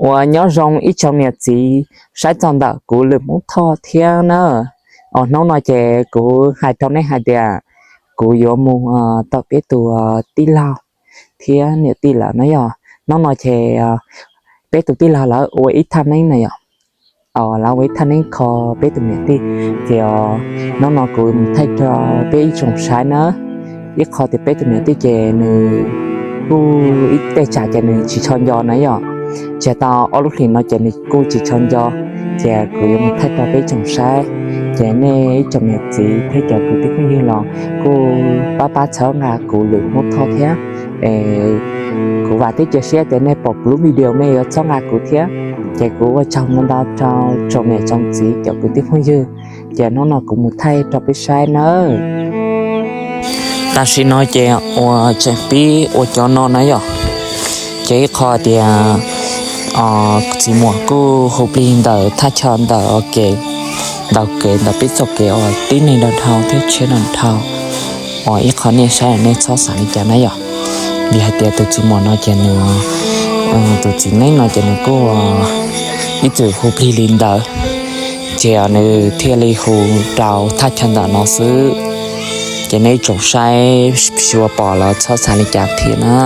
Ua nyob zoo ib tsoom niam txiv saib txog ntawm kuv lwm Hmoob Thoj thiab na. Os, hnub no ces kuv hais rau nej hais tias kuv yuav mus tau peb tus tij laug thiab niam tij lawm na yom. Hnub no ces peb tus tij laug lawv ua ib thaj neeb na yom. Lawv ua ib thaj neeb kho peb tus niam tij, ces hnub no kuv mus thaij rau peb ib tsoom saib na. Ib qho tias peb tus niam tij ces nws kuj ib tej tsam ces nws tsis tshua nco na yom. Tsis tau ob lub hlis no ces nws kuj tsis tshua nco, ces kuv yuav mus thaij rau peb ib tsoom saib. Ces nej ib tsoom niam txiv thiab cov kwv tij phooj ywg los kuj pab pab txhawb nqa kuv lwm Hmoob Thoj thiab. Kuv vam thiab cia siab tias nej pom kuv lub video nej yuav txhawb nqa kuv thiab. Ces kuv ua tsaug ntau ntau rau tsoom niam tsoom txiv cov kwv tij phooj ywg. Ces hnub no kuv mus thaij rau peb saib nawb. Tam sim no ces ua tseem pib ua cov no na yom. Ces ib qho tias txiv muam kuj hu plig ntawm thaj chaw ntawm ua ke, ntawm kev ntawm peb txoj kev uas tib neeg dhau thiab tsheb dhau. Uas ib qho nej saib nej txhob xav li cas na yom. Vim hais tias tus txiv muam no ces nws, tus txiv neeb no ces nws kuj ib txwm hu plig li ntawd, ces nws thiaj li hu rau thaj chaw ntawm no xwb. Ces nej ib tsoom saib tsis ua pom los txhob xav li cas thiab na.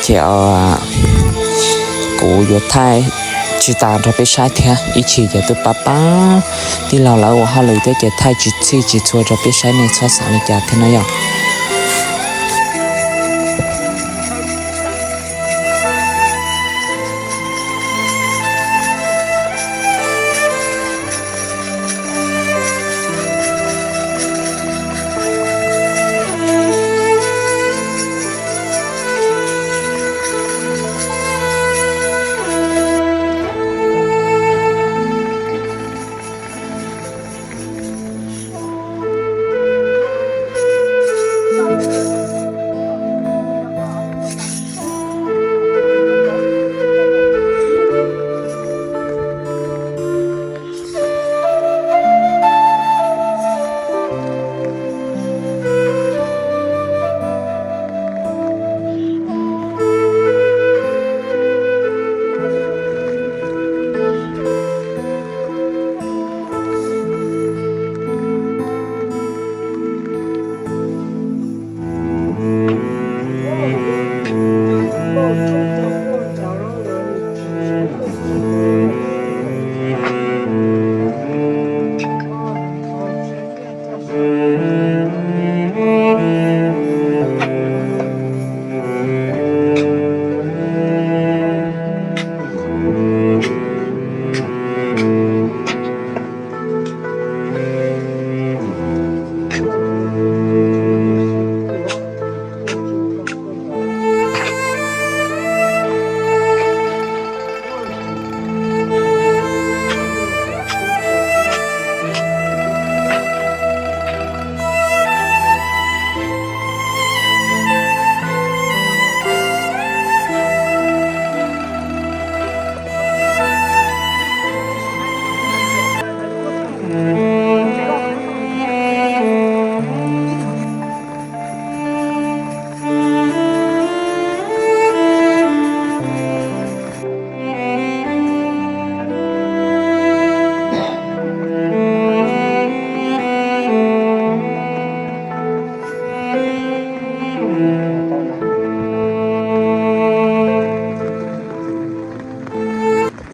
Ces kuv yuav thaij tsis tas rau peb saib thiab, ib chim ces twb pab pab tij laug lawv ua hauj lwm thiab ces thaij tsis txhij tsis txhua rau peb saib nej txhob xav li cas thiab na yom.